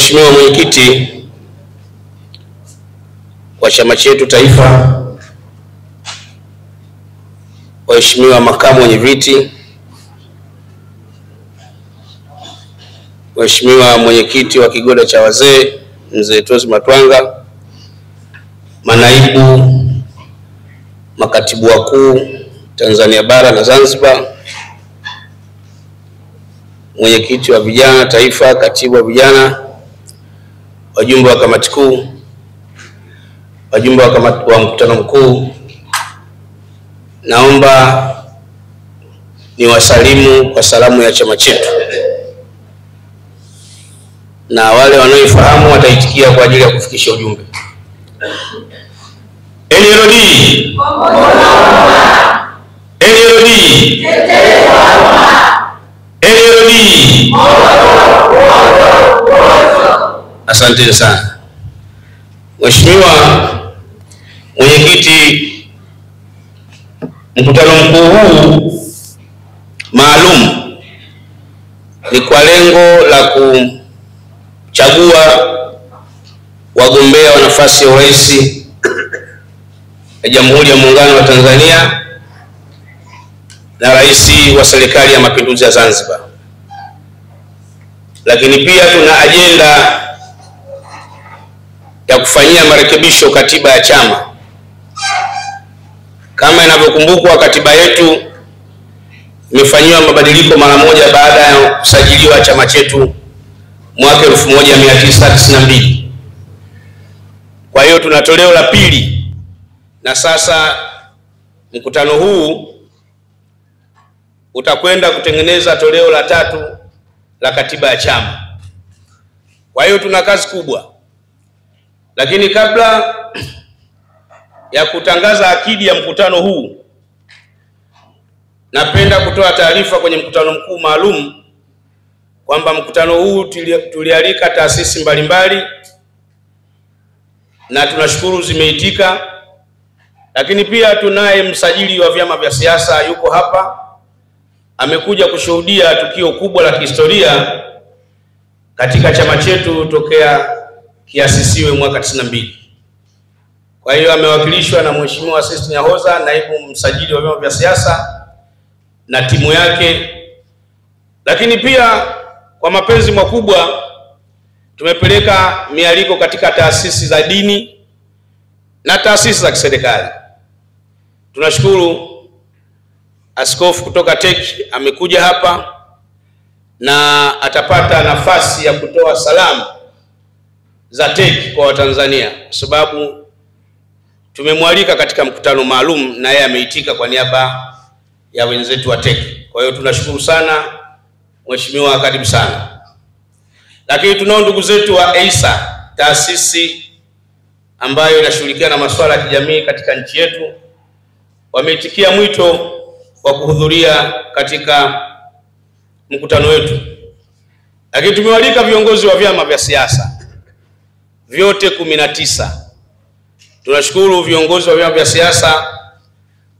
Mheshimiwa Mwenyekiti wa chama chetu taifa, waheshimiwa makamu wenye viti, Mheshimiwa Mwenyekiti wa Kigoda cha Wazee Mzee Tozi Matwanga, manaibu makatibu wakuu Tanzania bara na Zanzibar, mwenyekiti wa vijana taifa, katibu wa vijana, wajumbe wa kamati kuu, wajumbe wa kamati wa mkutano mkuu, naomba niwasalimu kwa salamu ya chama chetu, na wale wanaoifahamu wataitikia kwa ajili ya kufikisha ujumbe. NLD! NLD! NLD! Asante sana. Mheshimiwa Mwenyekiti, mkutano mkuu huu maalum ni kwa lengo la kuchagua wagombea wa nafasi ya urais ya Jamhuri ya Muungano wa Tanzania na rais wa Serikali ya Mapinduzi ya Zanzibar. Lakini pia tuna ajenda ya kufanyia marekebisho katiba ya chama. Kama inavyokumbukwa, katiba yetu imefanyiwa mabadiliko mara moja baada ya kusajiliwa chama chetu mwaka 1992. Kwa hiyo tuna toleo la pili, na sasa mkutano huu utakwenda kutengeneza toleo la tatu la katiba ya chama. Kwa hiyo tuna kazi kubwa. Lakini kabla ya kutangaza akidi ya mkutano huu, napenda kutoa taarifa kwenye mkutano mkuu maalum kwamba mkutano huu tulialika taasisi mbalimbali na tunashukuru zimeitika. Lakini pia tunaye msajili wa vyama vya siasa yuko hapa, amekuja kushuhudia tukio kubwa la kihistoria katika chama chetu tokea kiasisiwe mwaka 92. Kwa hiyo amewakilishwa na Mheshimiwa Sisti Nyahoza, naibu msajili wa vyama vya siasa na timu yake. Lakini pia kwa mapenzi makubwa tumepeleka mialiko katika taasisi za dini na taasisi za kiserikali. Tunashukuru askofu kutoka TEC amekuja hapa na atapata nafasi ya kutoa salamu za TEC kwa Watanzania, kwa sababu tumemwalika katika mkutano maalum na yeye ameitika kwa niaba ya wenzetu wa TEC. Kwa hiyo tunashukuru sana Mheshimiwa, karibu sana. Lakini tunao ndugu zetu wa EISA, taasisi ambayo inashughulikia na masuala ya kijamii katika nchi yetu, wameitikia mwito wa kuhudhuria katika mkutano wetu. Lakini tumewalika viongozi wa vyama vya siasa vyote 19. Tunashukuru viongozi wa vyama vya siasa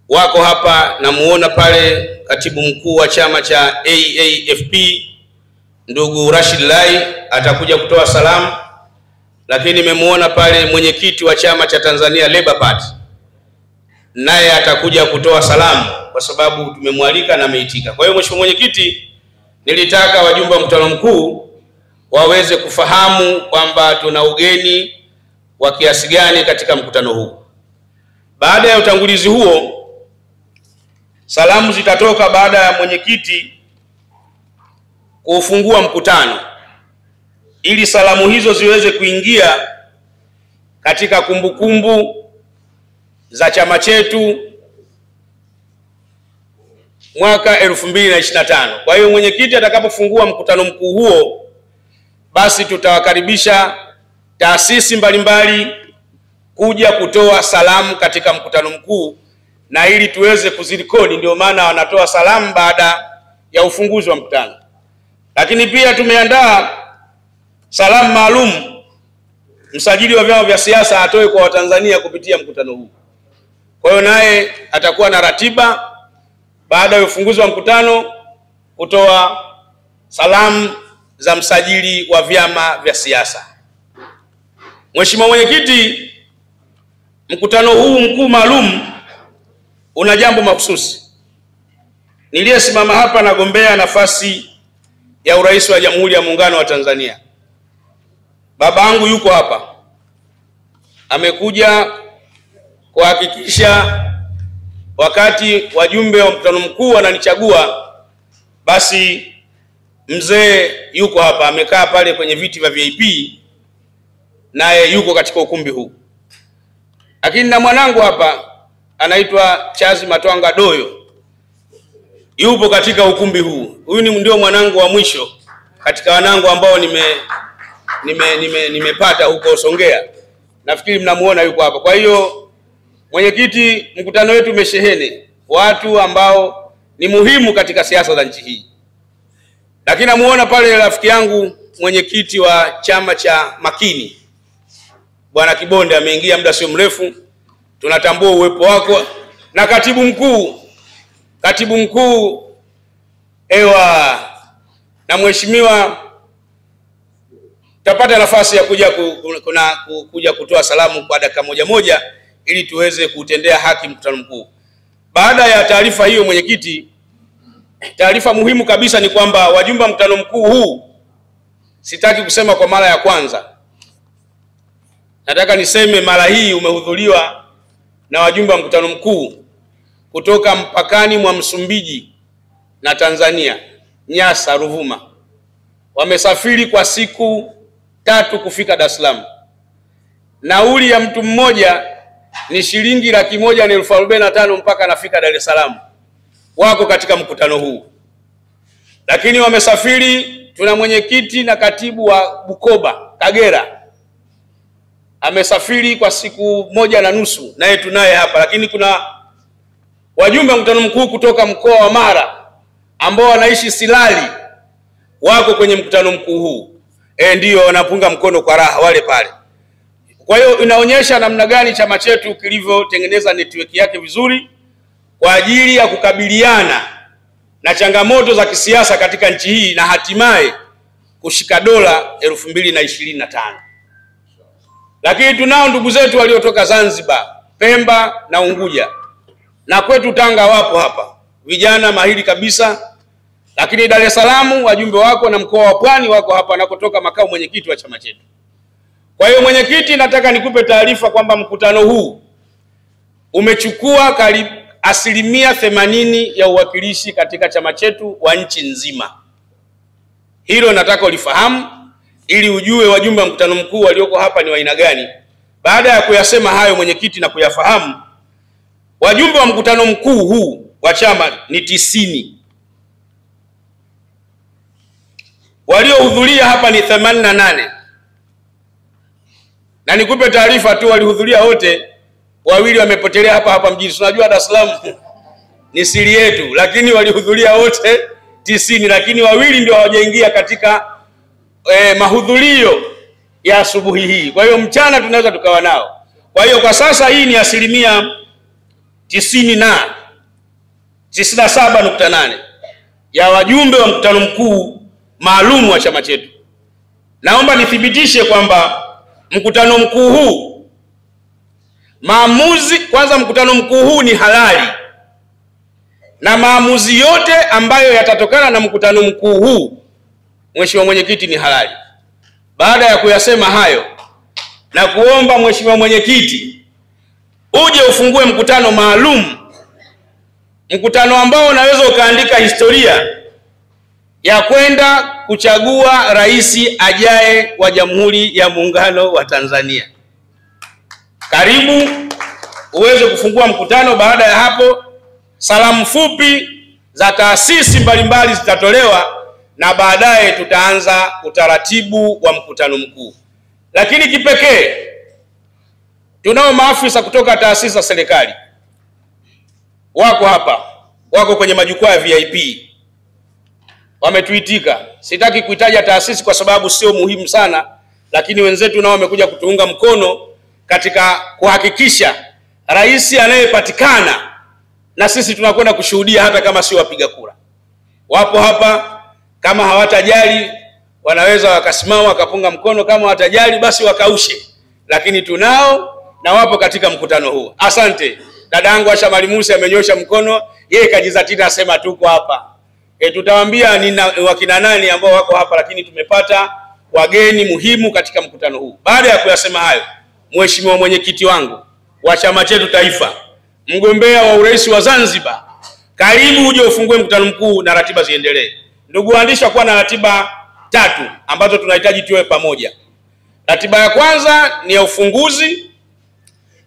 wako hapa, na muona pale katibu mkuu wa chama cha AAFP ndugu Rashid Lai atakuja kutoa salamu. Lakini nimemuona pale mwenyekiti wa chama cha Tanzania Labour Party, naye atakuja kutoa salamu kwa sababu tumemwalika na ameitika. Kwa hiyo Mheshimiwa Mwenyekiti, nilitaka wajumbe wa mkutano mkuu waweze kufahamu kwamba tuna ugeni wa kiasi gani katika mkutano huu. Baada ya utangulizi huo, salamu zitatoka baada ya mwenyekiti kufungua mkutano, ili salamu hizo ziweze kuingia katika kumbukumbu za chama chetu mwaka 2025. Kwa hiyo mwenyekiti atakapofungua mkutano mkuu huo, basi tutawakaribisha taasisi mbalimbali kuja kutoa salamu katika mkutano mkuu, na ili tuweze kuzirekodi, ndio maana wanatoa salamu baada ya ufunguzi wa mkutano. Lakini pia tumeandaa salamu maalum msajili wa vyama vya siasa atoe kwa Watanzania kupitia mkutano huu. Kwa hiyo naye atakuwa na ratiba baada ya ufunguzi wa mkutano kutoa salamu za msajili wa vyama vya siasa. Mheshimiwa Mwenyekiti, mkutano huu mkuu maalum una jambo mahususi. Niliyesimama hapa nagombea nafasi ya urais wa Jamhuri ya Muungano wa Tanzania. Babangu yuko hapa, amekuja kuhakikisha wakati wajumbe wa mkutano mkuu wananichagua, basi mzee yuko hapa, amekaa pale kwenye viti vya VIP, naye yuko katika ukumbi huu. Lakini na mwanangu hapa anaitwa Chazi Matwanga Doyo, yupo katika ukumbi huu. Huyu ni ndio mwanangu wa mwisho katika wanangu ambao nimepata huko Songea. Nafikiri mnamuona yuko hapa. Kwa hiyo mwenyekiti, mkutano wetu umesheheni watu ambao ni muhimu katika siasa za nchi hii. Lakini namuona pale rafiki yangu mwenyekiti wa chama cha Makini, Bwana Kibonde, ameingia muda sio mrefu. Tunatambua uwepo wako, na katibu mkuu ewa na mheshimiwa, tutapata nafasi ya kuja kutoa salamu kwa dakika moja moja ili tuweze kutendea haki mkutano mkuu. Baada ya taarifa hiyo mwenyekiti, taarifa muhimu kabisa ni kwamba wajumbe wa mkutano mkuu huu, sitaki kusema kwa mara ya kwanza, nataka niseme mara hii umehudhuriwa na wajumbe wa mkutano mkuu kutoka mpakani mwa Msumbiji na Tanzania, Nyasa, Ruvuma. Wamesafiri kwa siku 3 kufika Dar es Salaam. Nauli ya mtu mmoja ni shilingi 145,000 mpaka anafika Dar es Salaam. Wako katika mkutano huu. Lakini wamesafiri, tuna mwenyekiti na katibu wa Bukoba, Kagera, amesafiri kwa siku 1.5, naye tunaye hapa. Lakini kuna wajumbe wa mkutano mkuu kutoka mkoa wa Mara ambao wanaishi Silali, wako kwenye mkutano mkuu huu. Ndio wanapunga mkono kwa raha wale pale. Kwa hiyo inaonyesha namna gani chama chetu kilivyotengeneza network yake vizuri kwa ajili ya kukabiliana na changamoto za kisiasa katika nchi hii na hatimaye kushika dola 2025. Lakini tunao ndugu zetu waliotoka Zanzibar, Pemba na Unguja, na kwetu Tanga wapo hapa vijana mahiri kabisa. Lakini Dar es Salaam wajumbe wako na mkoa wa Pwani wako hapa na kutoka makao mwenyekiti wa chama chetu. Kwa hiyo mwenyekiti, nataka nikupe taarifa kwamba mkutano huu umechukua karibu 80% ya uwakilishi katika chama chetu wa nchi nzima. Hilo nataka ulifahamu ili ujue wajumbe wa mkutano mkuu walioko hapa ni wa aina gani. Baada ya kuyasema hayo mwenyekiti na kuyafahamu, wajumbe wa mkutano mkuu huu wa chama ni 90. Waliohudhuria hapa ni 88. Na nikupe taarifa tu, walihudhuria wote, wawili wamepotelea hapa hapa mjini. Tunajua Dar es Salaam ni siri yetu, lakini walihudhuria wote 90, lakini wawili ndio hawajaingia katika mahudhurio ya asubuhi hii. Kwa hiyo mchana tunaweza tukawa nao. Kwa hiyo kwa sasa hii ni 97.8% ya wajumbe wa mkutano mkuu maalum wa chama chetu. Naomba nithibitishe kwamba mkutano mkuu huu, maamuzi, kwanza mkutano mkuu huu ni halali, na maamuzi yote ambayo yatatokana na mkutano mkuu huu, Mheshimiwa Mwenyekiti, ni halali. Baada ya kuyasema hayo, na kuomba Mheshimiwa Mwenyekiti uje ufungue mkutano maalum, mkutano ambao unaweza ukaandika historia ya kwenda kuchagua rais ajaye wa Jamhuri ya Muungano wa Tanzania. Karibu uweze kufungua mkutano. Baada ya hapo, salamu fupi za taasisi mbalimbali zitatolewa na baadaye tutaanza utaratibu wa mkutano mkuu. Lakini kipekee tunao maafisa kutoka taasisi za serikali wako hapa, wako kwenye majukwaa ya VIP, wametuitika. Sitaki kuitaja taasisi kwa sababu sio muhimu sana, lakini wenzetu nao wamekuja kutuunga mkono katika kuhakikisha rais anayepatikana na sisi tunakwenda kushuhudia, hata kama sio wapiga kura. Wapo hapa, kama hawatajali Wanaweza wakasimama wakapunga mkono, kama watajali basi wakaushe, lakini tunao na wapo katika mkutano huu. Asante. Dadangu Asha Malimusi amenyosha mkono, yeye kajizatiti asema tuko hapa. Tutawaambia ni wakina nani ambao wako hapa, lakini tumepata wageni muhimu katika mkutano huu. Baada ya kuyasema hayo, Mheshimiwa mwenyekiti wangu wa chama chetu taifa, mgombea wa urais wa Zanzibar, karibu uje ufungue mkutano mkuu na ratiba ziendelee. Ndugu waandishi, kuwa na ratiba tatu ambazo tunahitaji tuwe pamoja. Ratiba ya kwanza ni ya ufunguzi.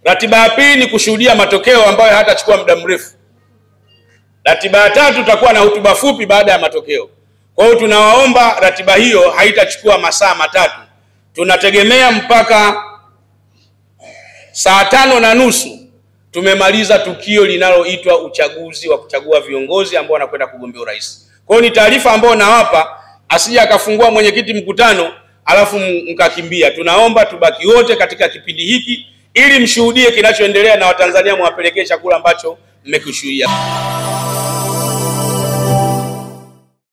Ratiba ya pili ni kushuhudia matokeo ambayo hatachukua muda mrefu. Ratiba ya tatu tutakuwa na hotuba fupi baada ya matokeo. Kwa hiyo tunawaomba ratiba hiyo haitachukua masaa matatu. Tunategemea mpaka 5:30 tumemaliza tukio linaloitwa uchaguzi wa kuchagua viongozi ambao wanakwenda kugombea urais. Kwa hiyo ni taarifa ambayo nawapa, asije akafungua mwenyekiti mkutano alafu mkakimbia. Tunaomba tubaki wote katika kipindi hiki ili mshuhudie kinachoendelea na Watanzania mwapelekee chakula ambacho mmekishuhudia.